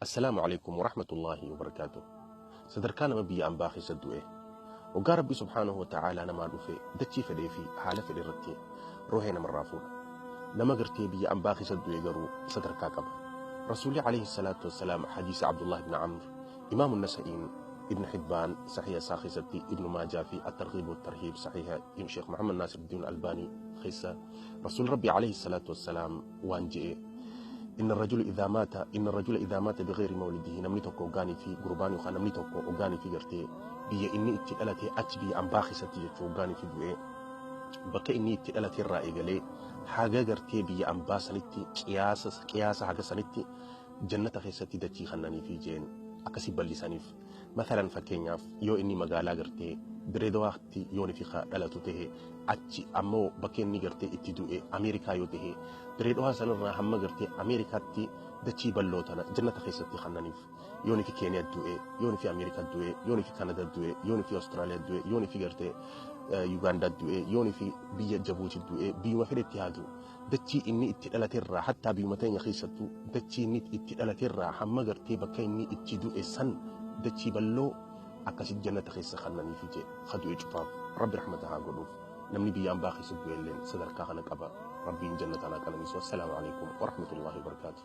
Assalaamu Aleykum Warahmatullaahi Wabarakaatuh. Sadarkaa nama biyya ambaa keessa du'e. Hoggaa Rabbi Subhaanahu wa ta'aalaa namaa dhufe dachii fedhee fi haala fedhe irratti ruuhee namarraa fuudha. Nama gartee biyya ambaa keessa du'e garuu sadarkaa qaba. Rasuulli alayhi salaatu wassalaam hadiisa Abdullah ibn Amr Imaamu Nasa'iin Ibn Hibbaan sahiha isaa keessatti Ibn Maajaa fi At-Targhiib wa Tarhiib sahiha Sheekh Muhammad Naasiruddiin Albaanii keessa Rasuulli Rabbi alayhi salaatu wassalaam waan je'e Inna rajula idhaa maata inna rajula idhaa maata bighayri mawlidihi namni tokko hoggaanii fi gurbaan yookaan namni tokko hoggaanii fi gartee biyya inni itti dhalate achi biyya ambaa keessatti jechuu hoggaanii fi du'ee bakka inni itti dhalate irraa eegalee haga gartee biyya ambaa sanitti qiyaasa qiyaasa haga sanitti jannata keessatti dachii kannanii fi jeen akkasi bal'isaniif. Mathalan fakkeenyaaf yoo inni magaalaa gartee Direedawaatti yoon fi ka dhalatu tahe achi ammoo bakka inni gartee itti du'e Ameerikaa yoo tahe Direedawaa sanirraa hamma gartee Ameerikaatti dachii bal'oo tana jannata keessatti kannaniif. Yoon fi Keeniyaa du'e, yoon fi Ameerikaa du'e, yoon fi Kanadaa du'e, yoon fi Awustiraaliyaa du'e, yoon fi gartee Yugaandaa du'e, yoon fi biyya Jabuuti du'e, biyyuma fedhetti haa du'u. Dachii inni itti dhalaterraa hattaa biyyuma teenya keessattuu dachii inni itti dhalaterraa hamma gartee bakka inni itti du'e san dachii balloo akkasitti jannata keessa kannaniifi jee ka du'e cufaaf Rabbi rahmata haa godhuuf namni biyya ambaa keessa du'elleen sadarkaa kana qaba Rabbiin jannataan haa qananiisu. Assalaamu alaikum warahmatullaahi wabarakaatu.